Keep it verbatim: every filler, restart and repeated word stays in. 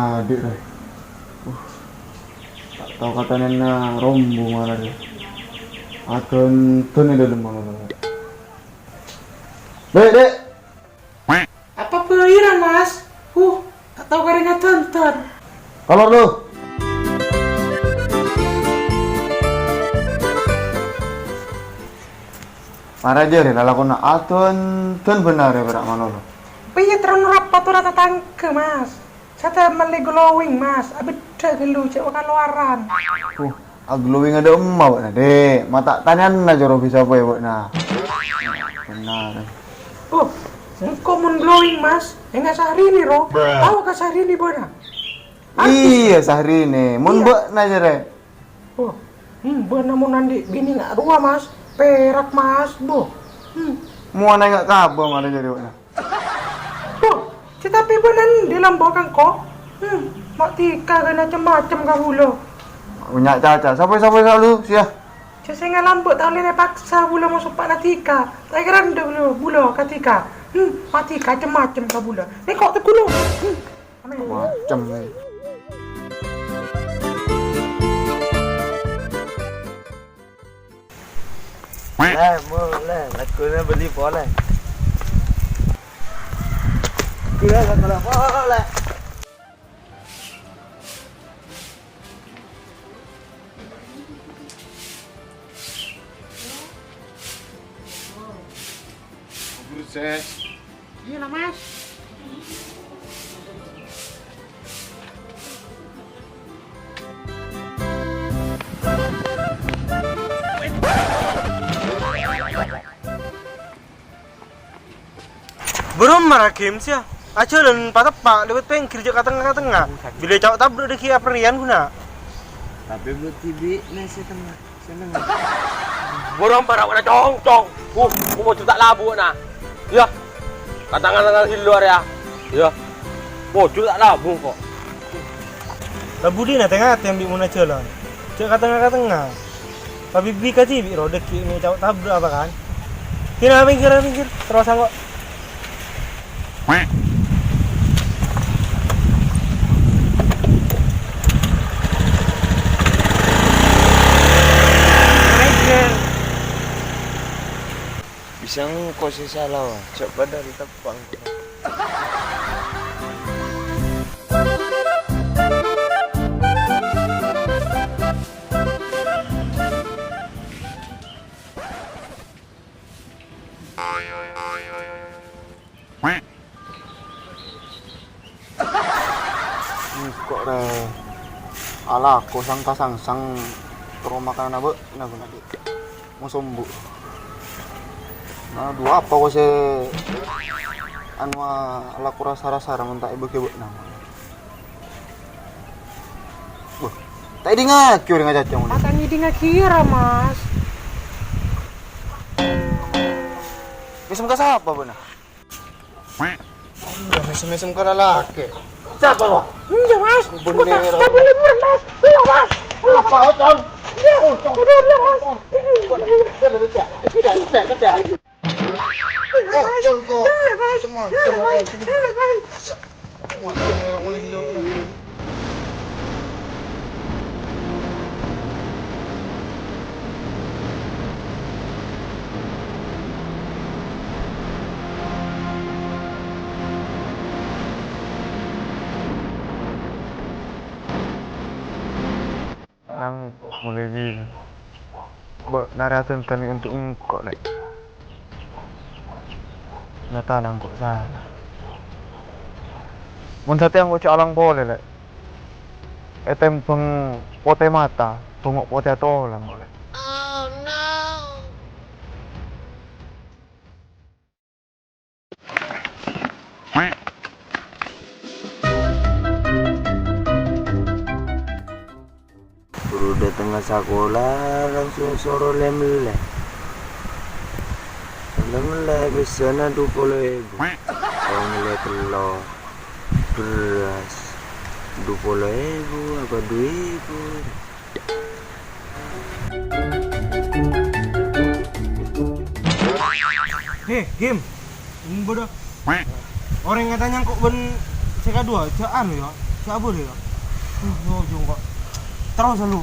Adi', rè. Uh, ta' tao katanèyanna rombu mara, rè. Adhândhân è dâlem manolla. Dek, Dek. Apa bhâi ra, Mas? Huh, ta' tao karè ngadhândhân. Kalor, lu. Mara jârèya lalakonna adhândhân bhender è pèra' manolla. Pèya terro norapa atorra tatangghâ, Mas? Satèya mellè glowing, Mas. Abeddhâ ghâllu, jhâ' kalowaran. Uh, aglowing adâ' emma bâ'na, Dek. Mata' tanèyanna coro bisa poè bâ'na. Bhender. Oh, engko' mon glowing, Mas. Enga' Syahrini, ro. Tao ka Syahrini bâ'na? Artis. Iyâ, Syahrini. Mon bâ'na jârèya. Oh, hmm, bâ'na mon andi' binè nga' rowa, Mas. Perak, Mas, bo. Hmm. Mowana enga' kabâ mara jârèya bâ'na. Bo, cè' tapè bâ'na andi' lambâ' ka engko'? Hmm, ma' dhika ghâna cem-macem ka bulâ. Nya' caca, sapa-sapa salu, siya. Jhâ' sè ngalambâ' ta' ollè paksa bulâ maso' pa' na dhika. Ta' kèra endâ' bulâ, bulâ ka dhika. Hmm, ma' dhika cem-macem ka bulâ. Nèko' tegghulo. Hmm. Macem, eh. Lè, molè, laguna bâli polè. Gula, gula, polè. Bubur, Sè. Iya lah, Mas. Buru mara games ya. Ajhâlân pateppa' lèbât pèngghir jhâ' ka tengnga-tengnga. Bilâ cao' tabruk dhâggi' apèrèyan ghuna. Tapè bâ' dhibi' nè sè tengnga. Seneng. Borong para wana cong, cong. Uh, ku mojur ta' labu na. Yâ. Katangan-tangan di luar yâ. Yâ. Mojur ta' labu ko'. Labu dina tènga-tènga bi' mona jhâlân. Jhâ' ka tengnga-tengnga. Tapi bi' kadhibi' ro dhâggi' mè' cao' tabruk apa kan? Kèra pèngghir, pèngghir. Terus angko'. Bisa engko' sè sala, wa. Jhâ' padâ diteppa'na. Engko' rè alako sangka-sangsang terro makananna bâ'na ghuna dhi' mosombu'. Na, duwâ' apa ko' sè anu alako ra-sara mon ta' èbâghi bâ'na? Wah, ta' èdingngaghi orèng acaca mon. Ta' ngèdingngaghi ra, Mas. Mèsem ka sapa bâ'na? Iyâ, mèsem-mèsem ka lalakè. Sapa, Mas? Iyâ, Mas. Bhender. Tabung liburan, Mas. Iyâ, Mas. Apa, Otong? Iyâ. Otong. Tabung liburan, Mas. Kerja, kerja, kerja. Eh, Otong, kok. Iyâ, Mas. Semua, semua, semua. Iyâ, Mas. Semua, semua, semua. Nang molaè binè. Bâ'na rè adhândhân untuk engko', Lè'. Nyatana engko' sala. Mon satèya engko' jhâ' alang polè, Lè'. Ètèmbhâng potè mata, bhângo' potè atolang, Lè'. Buru dâtengnga sakola, langsung soro lè-mellè. Lè-mellè pèssèna du polo èbu. Tao mellè tello', bherrâs, du polo èbu apa du èbu. He, Gim. Bâdâ orèng ètanya'an ko' bân sè kaduwâ, jhâ' anu, yâ. Nggak boleh, ya? Hmm, ujung kok. Terus lu.